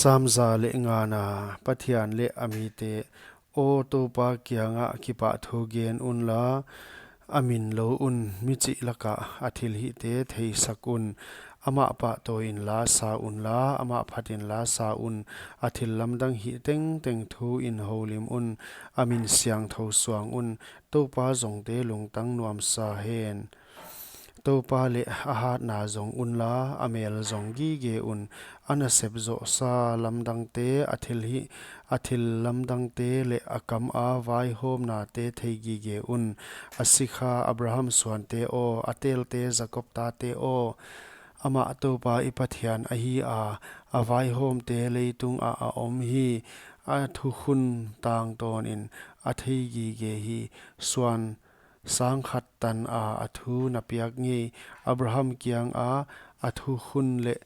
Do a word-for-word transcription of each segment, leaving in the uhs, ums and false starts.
Sam za leh ngana. Pathian leh a mite. Aw Toupa kiangah kipahthu gen unla, a min lou un. Mi chih lakah a thilhihte theisak un. Amah pahtawi inla sa unla, amah phat inla sa un. A thillamdang hih tengteng thu in houlim un. A min siangthou suang un. Toupa zongte lungtang nuamsa hen. Toupa leh a hatna zong unla, a mel zong gige un. A nasep zohsa lamdangte, a thilhih, a thillamdangte leh a kama vaihawmnate thei gige un. A sikha Abraham suante aw, a telte Jakob tate aw. Amah Toupa i Pathian ahi a, a vaihawmte leitungah a om hi. A thukhun tangtawnin a thei gige hi. Suan sang khat tana a thu na piak ngei. Abraham kianga a thukhun leh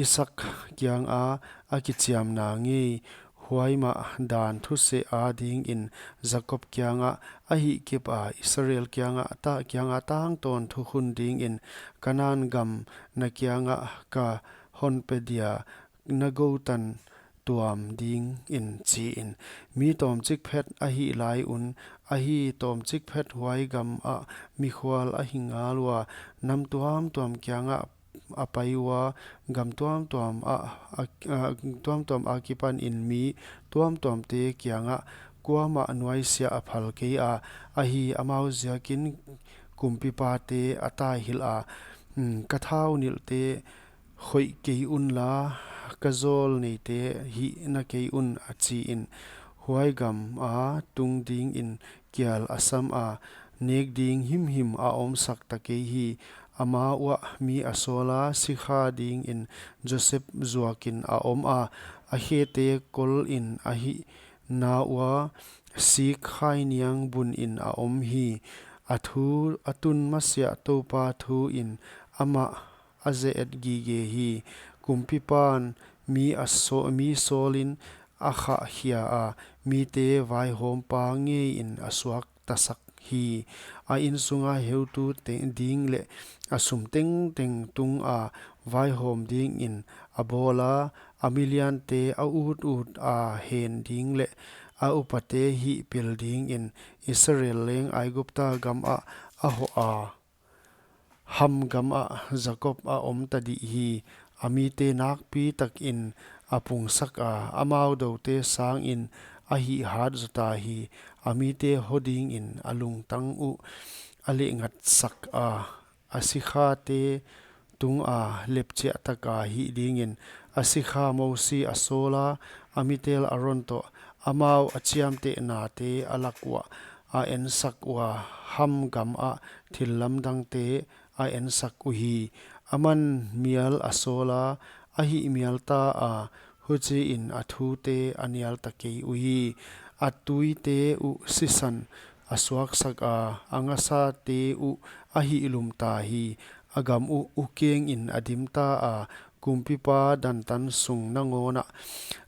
Isaak kianga a kichiamna ngei. Huai mah dan thuseh adingin Jakob kiangah a hihkip a, Israel kiangah ta, kianga tangtawn thukhun dingin Kanan gam na kiangah ka hon pe dia, na goutan tuam dingin chiin. Mi tawmchik phet a hih lai un, ahi tawmchik phet huai gamah mikhual ahi ngal ua. Nam tuamtuam kiangah a pai ua, gam tuamtuam ah, a, a, tuamtuam akipanin mi tuamtuamte kiangah kuamah nuaisiah a phal kei a, ahi amau ziakin kumpipate a taihilh a. Hmm, ka thaunilhte khoih kei unla, ka zawlneite hihna kei un, a chiin. Huai gama tung dingin kial a sam a, nek ding himhim a omsak ta kei hi. Ama uah mi a sawla, sikha dingin Joseph zuakin a om a, a khete kolin a hihna ua, sik khainiang bunin a om hi. A thu a tun masiah Toupa thuin amah a ze-et gige hi. Kumpipan mi a saw-, mi sawlin a khahkhia a, mite vaihawmpa ngeiin a suaktasak hi. A insunga heutu te-, ding leh a sum tengteng tunga vaihawm dingin a bawla, a miliante a utut a hen ding leh a upate hihpil dingin Israel leng Aigupta gamah a hoh a, Ham gamah Jakob a om ta dih hi. A mite nakpitakin a pungsak a, amau doute sangin a hihhat zota hi. A mite hou dingin a lungtang uh a lehngatsak a, a sikhate tunga lepchiah taka hih dingin. A sikha Mosi a sawla, a mitel Aron toh, amau a chiamtehnate a lak uah a ensak ua, Ham gamah thillamdangte a ensak uhi. Aman mial a sawla, a hih mial ta a, huchiin a thute a nial ta kei uhi. A tuite uh sisan a suaksak a, a ngasate uh a hihlum ta hi. A gam uh ukengin a dim ta a, kumpipa dantan sung nangawnah.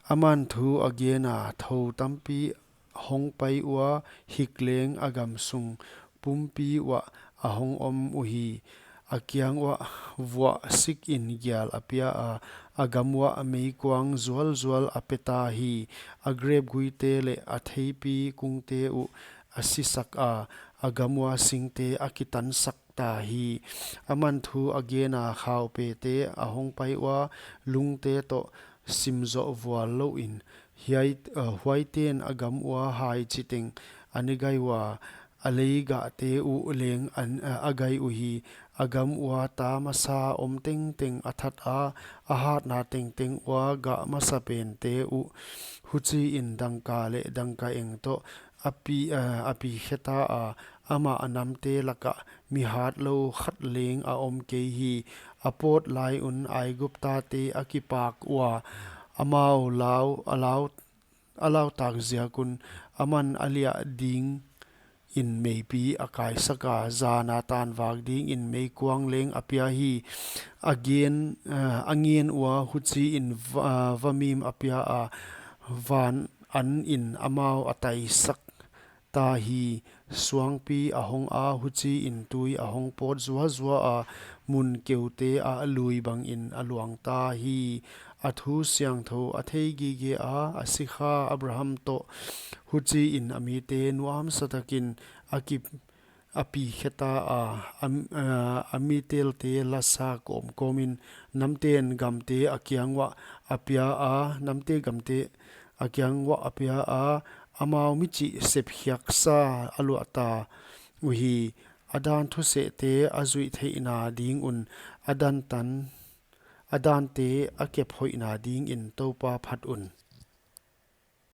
Aman thu a gena, thou tampi hong pai ua, hikleng a gam sung pumpi uah a hong om uhi. A kiang uah vuah sikin gial a pia a, a gam uah meikuang zualzual a pe ta hi. A grep guite leh a theipi kungte uh a sisak a, a gam ua singte a kitansak ta hi. Aman thu a gena, khaupete a hong pai ua, lungte toh simzoh vual louin. Hiai, uh, huaiten a gam ua hai chiteng a ne gai ua, a lei gahte uh leng an, uh, a gai uhi. A gam ua ta masa om tengteng a that a, a hatna tengteng ua gah masa pente uh. Huchiin dangka leh dangka eng toh a pi, uh, a pi khe ta a, amah a namte lakah mi hatlou khat leng a om kei hi. A pawt lai un Aiguptate a kipak ua, amau lau, a lau, a lautak ziak un, aman a liah dingin meipi a kaisak a, zana tanvak dingin meikuang leng a pia hi. A gen, eh, a ngen ua, huchiin va-, vamim a pia a, van anin amau a taisak ta hi. Suangpi a hong a, huchiin tui a hong pawt zuazua a, mun keute ah lui bangin a luang ta hi. a thu siangthou a thei gige a, a sikha Abraham toh. Huchiin a mite nuamsa takin a ki a pi khe ta a, a, a, a mitelte lasa kawmkawmin namten gamte a kiang uah a pia a, namte gamte a kiang uah a pia a, amau michih sepkhiaksa a luah ta uhi. A dan thusehte a zuih theihna ding un a dan tan a dante a kep hoihna dingin Toupa phat un.